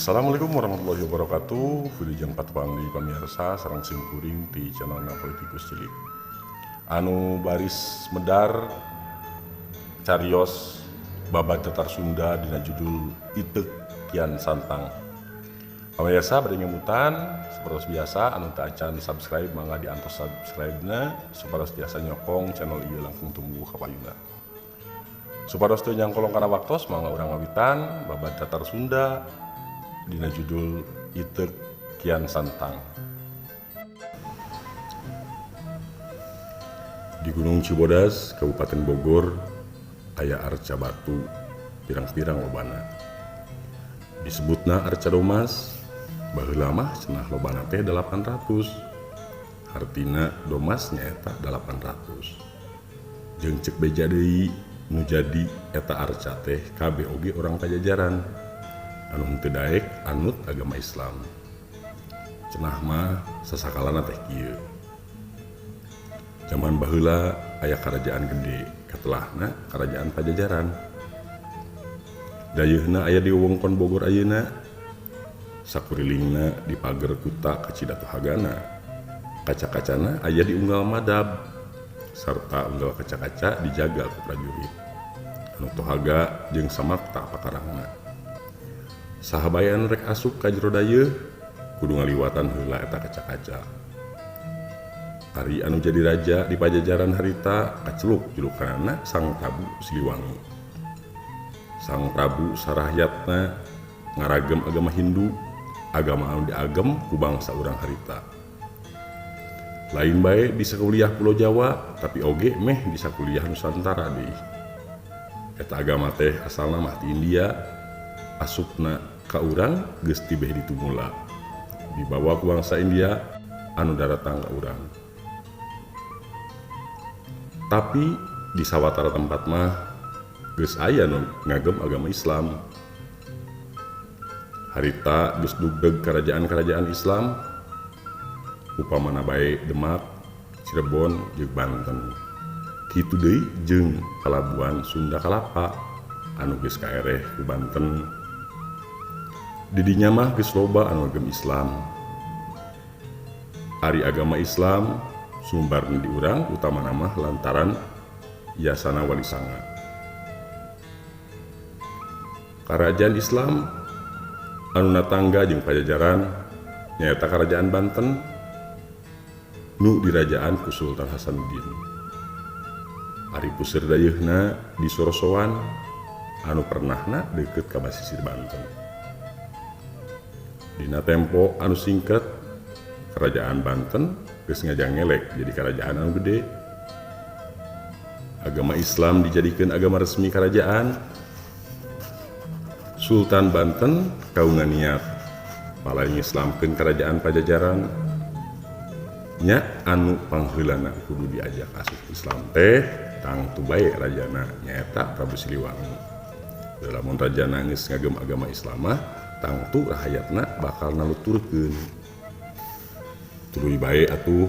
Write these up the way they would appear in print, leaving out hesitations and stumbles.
Assalamualaikum warahmatullahi wabarakatuh. Wilujeng patepang deui pamirsa sareng sim kuring ti channelna Politikus Cilik. Anu baris medar carios babad Tatar Sunda dina judul Iteuk Kian Santang. Pamirsa bade ngemutan seperti biasa, anu teu acan subscribe mangga diantos subscribe-na supados tiasa nyokong channel ieu langkung tumbuh ka payuna. Supados teu nyangkolong kana waktos, mangga urang ngawitan babad Tatar Sunda dina judul Iteuk Kian Santang. Di Gunung Cibodas, Kabupaten Bogor, aya arca batu pirang-pirang lobana. Disebutna arca Domas, baheula mah cenah lobana teh 800. Hartina Domas nyaeta 800. Jeung cek beja deui nu jadi eta arca teh kabeh oge urang Pajajaran anu henteu daek anut agama Islam. Cenah mah sasakalana teh kieu. Zaman baheula aya karajaan gede, katelahna Karajaan Pajajaran. Dayeuhna aya di wewengkon Bogor ayeuna. Sakurilingna dipager kuta kacida tohagana. Kaca-kacana aya di unggal madab sarta unggal kaca-kaca dijaga ku prajurit. Anu tohaga jeung samakta pakarangna. Saha bae anu rek asup ka jero dayeuh kudu ngaliwatan heula eta kaca-kaca. Ari anu jadi raja di Pajajaran harita kaceluk julukanana Sang Prabu Siliwangi. Sang Prabu sarahyatna ngaragem agama Hindu, agama anu diagem ku bangsa urang harita. Lain bae di sakuliah Pulau Jawa, tapi oge meh di sakuliah Nusantara deui. Eta agama teh asalna mah ti India, asupna ka urang geus tibeh ditumula. Dibawa ku bangsa India anu daratang ka urang. Tapi di sawatara tempat mah geus aya nu ngagem agama Islam. Harita geus dugdeg kerajaan-kerajaan Islam, upamana bae Demak, Cirebon jeung Banten. Kitu deui jeung palabuhan Sunda Kalapa anu geus kaereh ku Banten. Didinya mah geus loba anu ngagem Islam. Ari agama Islam sumbarna di urang utamana mah lantaran yasana Wali Sanga. Karajaan Islam anu natangga jeung Pajajaran nyaeta Karajaan Banten nu dirajaan ku Sultan Hasanuddin. Ari puseur dayeuhna di Sorosowan anu pernahna deukeut ka basisir Banten. Dina tempo anu singkat Kerajaan Banten geus ngajangelek jadi kerajaan anu gede. Agama Islam dijadikeun agama resmi kerajaan. Sultan Banten kaungan niat palai ngislamkeun Kerajaan Pajajaran. Nya anu pangheulana kudu diajak asup Islam teh tangtu bae rajana nyaeta Prabu Siliwangi. Lamun rajana geus ngagem agama Islam mah tangtu rahayatna bakal naluturkeun. Tuluy bae atuh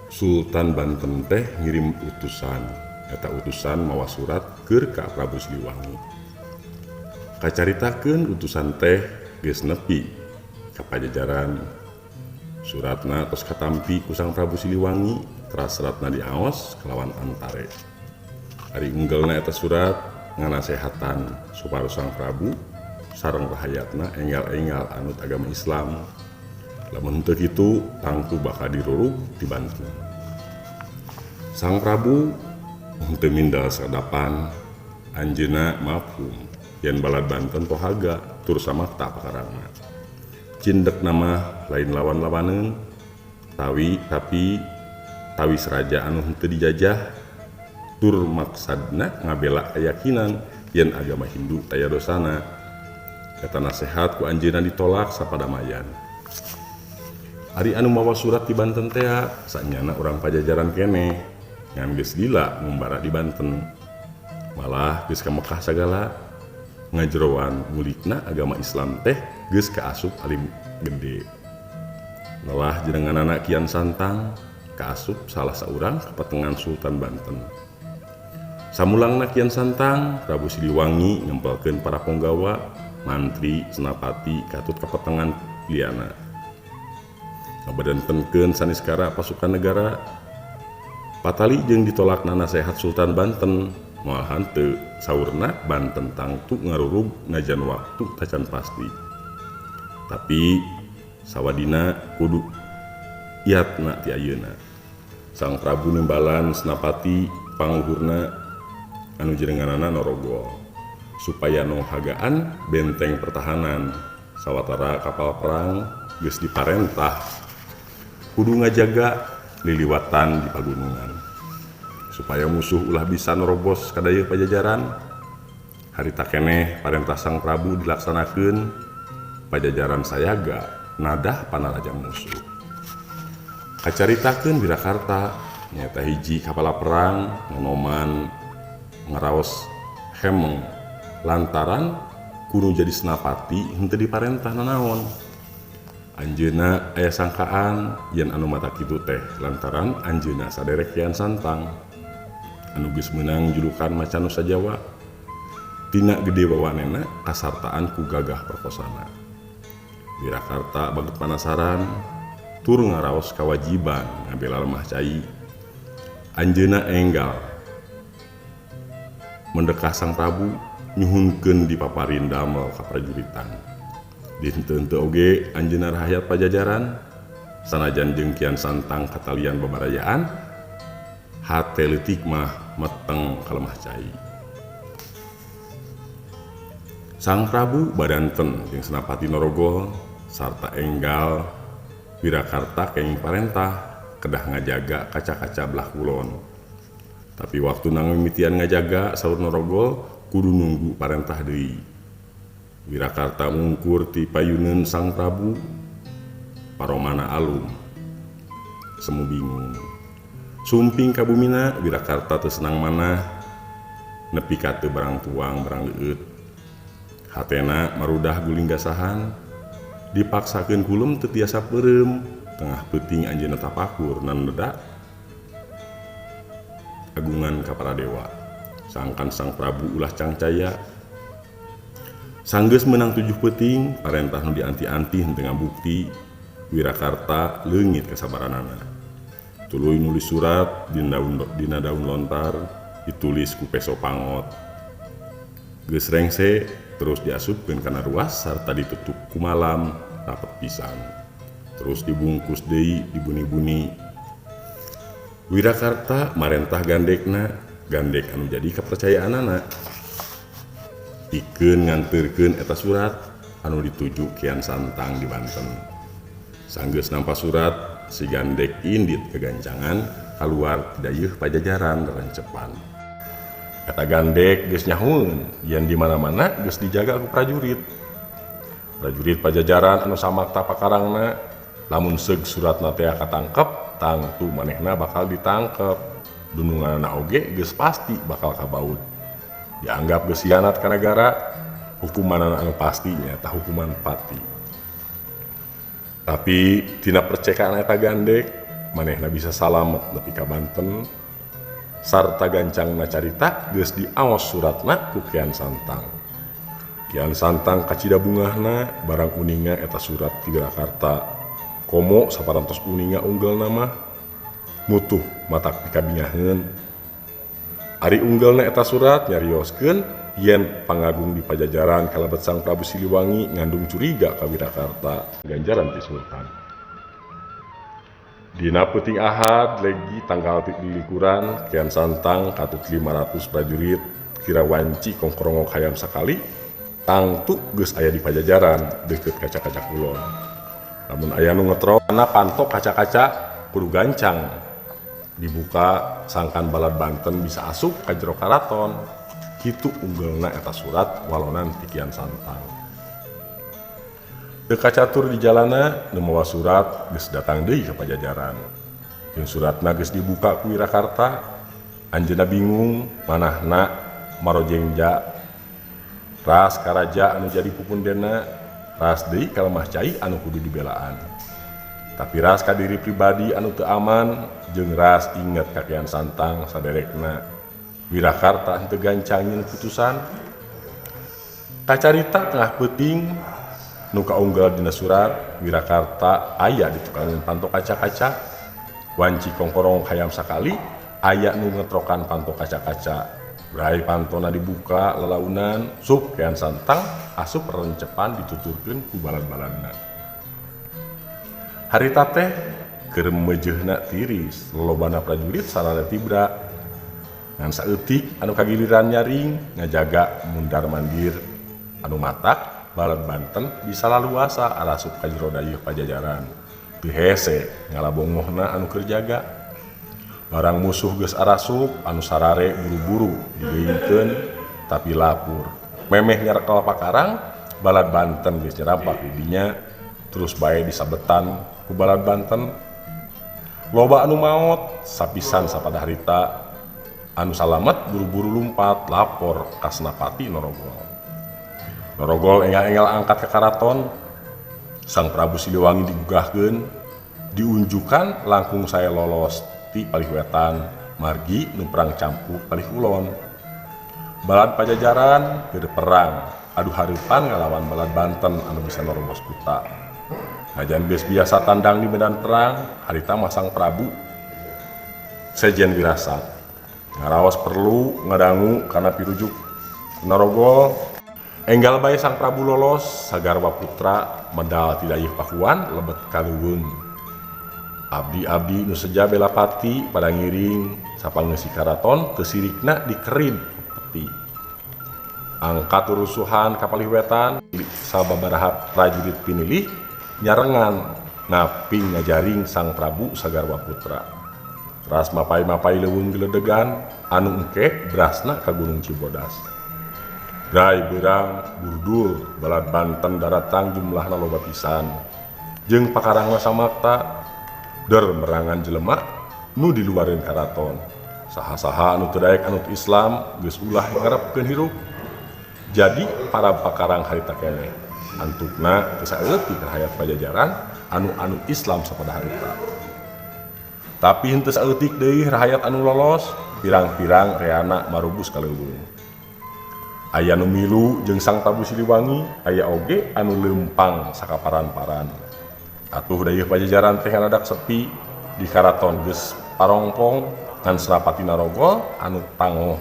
Sultan Banten teh ngirim utusan. Eta utusan mawa surat keur ka Prabu Siliwangi. Kacaritakeun utusan teh geus nepi ka Pajajaran. Suratna tos katampi ku Sang Prabu Siliwangi, teras seratna diaos kalawan antare. Ari unggelna eta surat nganasehatan supados Sang Prabu sareng rahayatna enggal-enggal anut agama Islam. Lamun henteu kitu tangtu bakal dirurug ti Banten. Sang Prabu henteu mindal sadapan, anjeunna mafhum yen balad Banten tohaga tur samakta pakarangna. Cindekna mah lain lawan-lawaneun, tawi tapi tawis raja anu henteu dijajah tur maksadna ngabela keyakinan yen agama Hindu taya dosana. Eta nasehat ku anjeunna ditolak sapadamayan. Ari anu mawa surat di Banten tea sanyana urang Pajajaran keneh ngan geus lila ngumbara di Banten. Malah geus ka Mekah sagala ngajeroan ngulikna agama Islam teh geus kaasup alim gede. Lelah jenenganana Kian Santang kaasup salah saurang kapatengan Sultan Banten. Samulangna Kian Santang, Prabu Siliwangi ngempelkeun para ponggawa Mantri Senapati katut kapetengan liana. Ngabadantenkeun saniskara pasukan negara. Patali jeung ditolakna nasehat Sultan Banten moal henteu saurna Banten tangtu ngarurug najan waktu tacan pasti. Tapi sawadina kudu iatna ti ayeuna. Sang Prabu nembalan Senapati pangluhurna anu jenenganana Norogol supaya nonghagaan benteng pertahanan sawatara kapal perang geus diparentah kudu ngajaga liliwatan di pagunungan supaya musuh ulah bisa nerobos ka dayeuh Pajajaran. Harita keneh parentah Sang Prabu dilaksanakeun, Pajajaran sayaga nadah panaraja musuh. Kacaritakeun Wirakarta nyaeta hiji kapala perang nonoman ngaraos hemeng lantaran kudu jadi senapati henteu diparentah nanaon. Anjeunna aya sangkaan yen anu mata kitu teh lantaran anjeunna saderek Kian Santang anu geus meunang julukan Macan Nusa Jawa tina gede wawanena kasartaan ku gagah perkosana. Wirakarta baget panasaran tur ngaraos kawajiban ngabela lemah cai. Anjeunna enggal mendekah Sang Prabu nyuhunkeun dipaparin damel kaprajuritan. Dihenteu-henteu oge anjeunna rahayat Pajajaran sanajan jeung Kian Santang katalian babarayaan hate leutik mah meteng ka lemah cai. Sang Prabu badanten jeung Senapati Norogol sarta enggal Wirakarta kenging parentah kedah ngajaga kaca-kaca belah kulon. Tapi waktu nangmimitian ngajaga saur Norogol kudu nunggu parentah deui. Wirakarta mungkur ti payuneun Sang Prabu, paromana alum. Semu bingung. Sumping ka bumina Wirakarta teu senang manah nepi ka teu barang tuang barang leueut. Hatena marudah guling gasahan, dipaksakeun kulem teu tiasa peureum, tengah peuting anjeunna tapakur naneda agungan ka para dewa. Sangkan Sang Prabu ulah cangcaya. Sanggeus meunang 7 peuting, parentah nu dianti-anti henteu ngabukti. Wirakarta leungit kasabaranana. Tuluy nulis surat dina daun lontar, ditulis ku peso pangot. Geus rengse terus diasupkeun kana ruas sarta ditutup ku malam rapet pisan. Terus dibungkus deui dibuni-buni. Wirakarta marentah gandekna, gandek anu jadi kapercayaanana. Pikeun nganterkeun eta surat anu dituju Kian Santang di Banten. Sanggeus nampa surat, si gandek indit kegancangan kaluar ti dayeuh Pajajaran rencepan. Eta gandek geus nyahueun yen di mana-mana geus dijaga ku prajurit. Prajurit Pajajaran anu samakta pakarangna lamun seug suratna teh katangkep, tangtu manehna bakal ditangkep. Dununganna oge geus pasti bakal kabaud. Dianggap geus hianat ka nagara, hukumanana anu pasti nyaeta hukuman pati. Tapi tina percekaan eta gandek, manehna bisa salamet nepi ka Banten. Sarta gancangna carita geus diaos suratna ku Kian Santang. Kian Santang kacida bungahna barang uninga eta surat ti Wirakarta. Komo saparantos uninga unggelna mah mutuh matak pikabingaheun. Ari unggelna eta surat nyarioskeun yen pangagung di Pajajaran kalebet Sang Prabu Siliwangi ngandung curiga ka Wirakarta ganjaran ti Sultan. Dina peuting Ahad legi tanggal 23 Kian Santang katut 500 prajurit kira wanci kongkorongok hayam sakali tangtu geus aya di Pajajaran deukeut kaca-kaca kulon. Lamun aya nu ngetrona pantok kaca-kaca kudu gancang dibuka sangkan balad Banten bisa asup ka jero karaton. Kitu unggelna eta surat walonan ti Kian Santang. Teu kacatur di jalana nu mawa surat geus datang deui ka Pajajaran. Jeung suratna geus dibuka ku Wirakarta, anjeunna bingung manahna marojengja ras karaja anu jadi pupundena, ras deui ka lemah cai anu kudu dibelaan. Tapi ras ka diri pribadi anu teu aman jeung ras inget ka Kian Santang saderekna. Wirakarta henteu gancang nyieun putusan. Kacarita tengah peuting nu kaunggal dina surat Wirakarta aya di tukangeun panto kaca-kaca. Wanci kongkorong hayam sakali aya nu ngetrokan panto kaca-kaca. Brai pantona dibuka lalaunan sup Kian Santang asup rencepan dituturkeun ku balad-baladna. Harita teh keur meujeuhna tiris, lolobana prajurit sarana tibra. Ngan saeutik anu kagiliran nyaring ngajaga mundar mandir anu matak balad Banten bisa laluasa arasup ka jero dayeuh Pajajaran. Teu hese ngalabongohna anu keur jaga. Barang musuh geus arasup anu sarare buru-buru digeungkeun tapi lapur. Memeh nyarekel pakarang balad Banten geus nyerampak di dinya terus bae disabetan ku balad Banten. Loba anu maot sapisan sapada harita anu salamet buru-buru lumpat lapor ka Senapati Norogol. Norogol enggal-enggal angkat ke karaton. Sang Prabu Siliwangi digugahkeun, diunjukan langkung saya lolos ti palih wetan margi nu perang campur palih kulon. Balad Pajajaran keur perang adu hareupan ngalawan balad Banten anu bisa nerobos kuta. Najan geus biasa tandang di medan perang, harita mah Sang Prabu sejen wirasat. Ngaraos perlu ngadangu kana pirujuk Narogol. Enggal bae Sang Prabu lolos, sagarwa putra medal ti dayeuh Pakuan lebet ka leuweung. Abdi-abdi nu seja belapati pada ngiring sapangeusi karaton teu sirikna dikerid peti. Angkat rusuhan ka palih wetan sababaraha prajurit pinilih nyarengan ngaping ngajaring Sang Prabu sagarwa putra. Teras mapai-mapai leuweung geledegan anu engke berasna ka Gunung Cibodas. Brai beurang burdul balad Banten daratang jumlahna loba pisan. Jeung pakarangna samakta der merangan jelema nu diluareun karaton. Saha-saha anu teu daek anut Islam geus ulah ngarepkeun hirup. Jadi para pakarang harita keneh. Antukna teu saeutik rahayat Pajajaran anu anut Islam sapada harita. Tapi henteu saeutik deui rahayat anu lolos, pirang-pirang reana marubus ka leuweung. Aya nu milu jeung Sang Prabu Siliwangi, aya oge anu leumpang sakaparan-paran. Atuh dayeuh Pajajaran teh ngadadak sepi di karaton geus parongpong ngan Senapati Narogol anu tangoh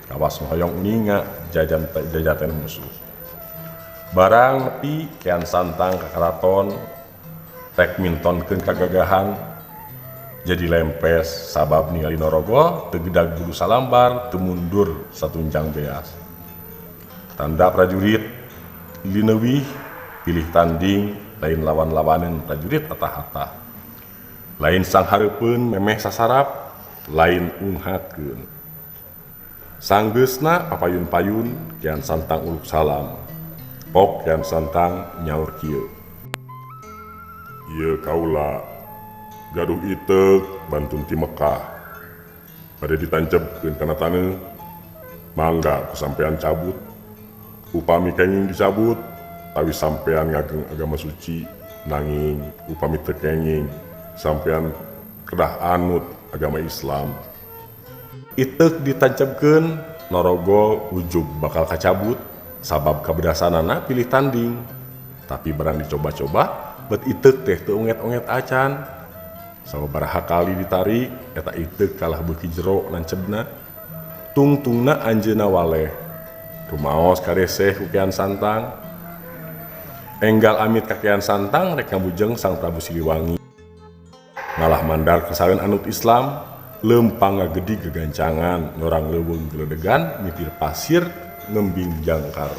kawas hoyong uninga jajan jajaten musuh. Barang nepi Kian Santang ka karaton rek mintonkeun kagagahan jadi lempes sabab ningali Narogol teu gedag bulu salambar teu mundur satunjang beas. Tanda prajurit lineuwih pilih tanding lain lawan-lawaneun prajurit atah-atah. Lain sanghareupeun memeh sasarap, lain unghakeun. Sanggeusna papayun-payun Kian Santang uluk salam. Pok Kian Santang nyaur kieu. Ieu kaula gaduh iteuk bantun ti Mekah. Bade ditancebkeun kana taneuh, mangga ku sampean cabut. Upami kenging dicabut, tawi sampean ngageng agama suci, nanging upami teu kenging sampean kedah anut agama Islam. Iteuk ditancebkeun, Narogol ujug bakal kacabut sabab kabedasanana pilih tanding. Tapi barang dicoba-coba, bet iteuk teh teu onget-onget acan. Sababaraha kali ditarik, eta iteuk kalah beuki jero nancebna. Tungtungna anjeunna waleh. Rumaos kareseh ku Kian Santang. Enggal amit ka Kian Santang rek ngabujeng Sang Prabu Siliwangi. Malah mandar kesaeun anut Islam, leumpang ngagedig gegancangan ngorang leuweung geledegan mitir pasir ngembing jangkar.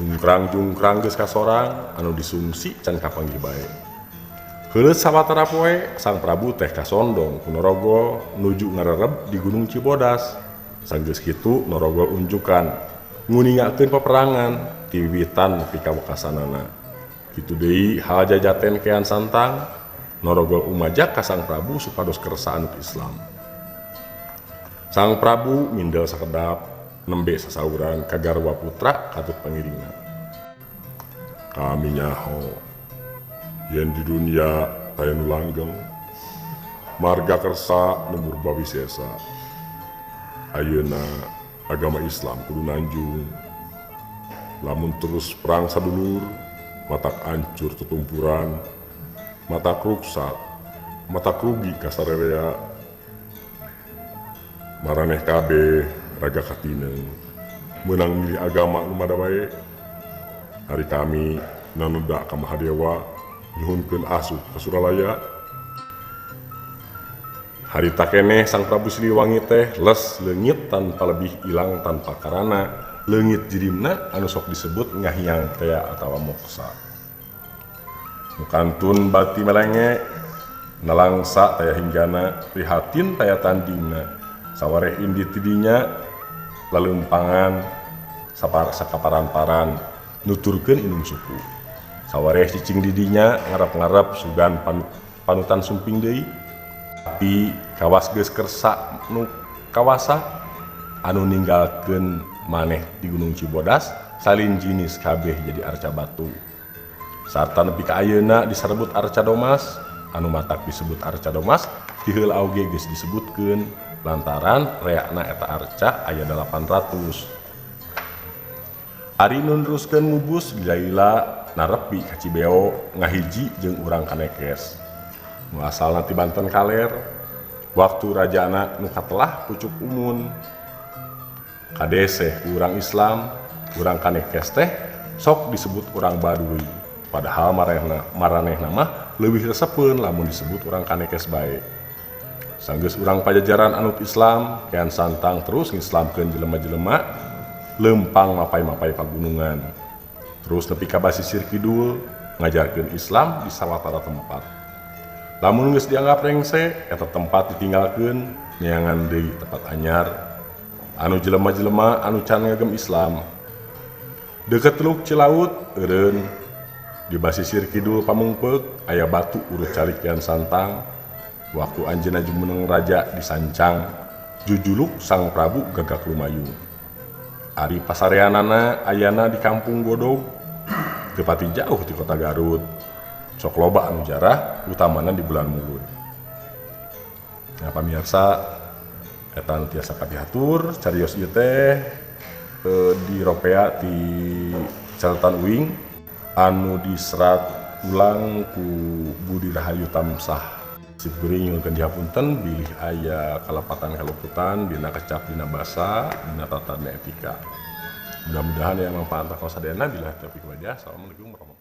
Jungkrang-jungkrang geus kasorang anu disungsi can kapanggih bae. Heuleut sawatara poe Sang Prabu teh kasondong ku Narogol nuju ngarereb di Gunung Cibodas. Sanggeus kitu Narogol unjukan nguningakeun peperangan ti wiwitan nepi ka wekasanana. Kitu deui hal jajaten Kian Santang, Narogol umajak ka Sang Prabu supados kersa anut Islam. Sang Prabu mindel sakedap nembe sasauran ka garwa putra katut pangiringna. Kami nyaho yen di dunia taya nu langgeng marga kersa nu murba wisesa. Ayeuna agama Islam kudu nanjung Lamun terus perang sadulur, matak ancur tetumpuran, matak ruksak, matak rugi ka sarerea. Maraneh kabeh raga katineng, meunang milih agama nu mada bae. Ari kami naneda ka Mahadewa nyuhunkeun asup ka Suralaya. Harita keneh Sang Prabu Siliwangi teh les leungit tanpa lebih ilang tanpa karana leungit jirimna anu sok disebut ngahiang tea atawa moksa. Nu kantun bati melenge nalangsa taya hinggana prihatin taya tandingna sawareh indit ti dinya lalempangan sakaparan-paran nuturkeun indung suku. Sawareh cicing di dinya ngarep-ngarep sugan panutan sumping deui. Tapi kawas geus kersa nu kawasa anu ninggalkeun maneh di Gunung Cibodas salin jinis kabeh jadi arca batu. Sarta nepi ka ayeuna diserbut arca domas anu matak disebut arca domas ti heula oge geus disebutkeun lantaran reakna eta arca aya 800. Ari nu neruskeun mubus lila narepi ka Cibeo ngahiji jeung urang Kanekes. Nu asalna ti Banten Kaler, waktu rajana nu katelah pucuk umun. Kadeseh ku urang Islam, urang Kanekes teh sok disebut urang Baduy. Padahal maranehna mah leuwih resepeun lamun disebut urang Kanekes bae. Sanggeus urang Pajajaran anut Islam, Kian Santang terus ngislamkeun jelema-jelema lempang mapay-mapay pagunungan. Terus nepi ka basisir kidul ngajarkeun Islam di sawatara tempat. Lamun geus dianggap rengse, eta tempat ditinggalkeun neangan deui tempat anyar anu jelema-jelema anu can ngagem Islam. Deukeut Teluk Cilaut eureun di basisir kidul Pameungpeuk aya batu urut calik Kian Santang. Waktu anjeunna jumeneng raja disancang jujuluk Sang Prabu Gagak Lumayung. Ari pasareanana ayana di Kampung Godog, teu pati jauh ti kota Garut. Sok loba anu jarah utamana di bulan Mulud. Nah pamirsa, eta nu tiasa kapihatur carios ieu teh diropea ti catatan uing anu diserat ulang ku Budi Rahayu Tamsah. Simkuring nyuhunkeun dihapunten bilih aya kalepatan kaluputan dina kecap dina basa dina tata dina etika. Mudah-mudahan ya manfaat ka sadayana bila taufiq wal hidayah. Assalamualaikum warahmatullahi.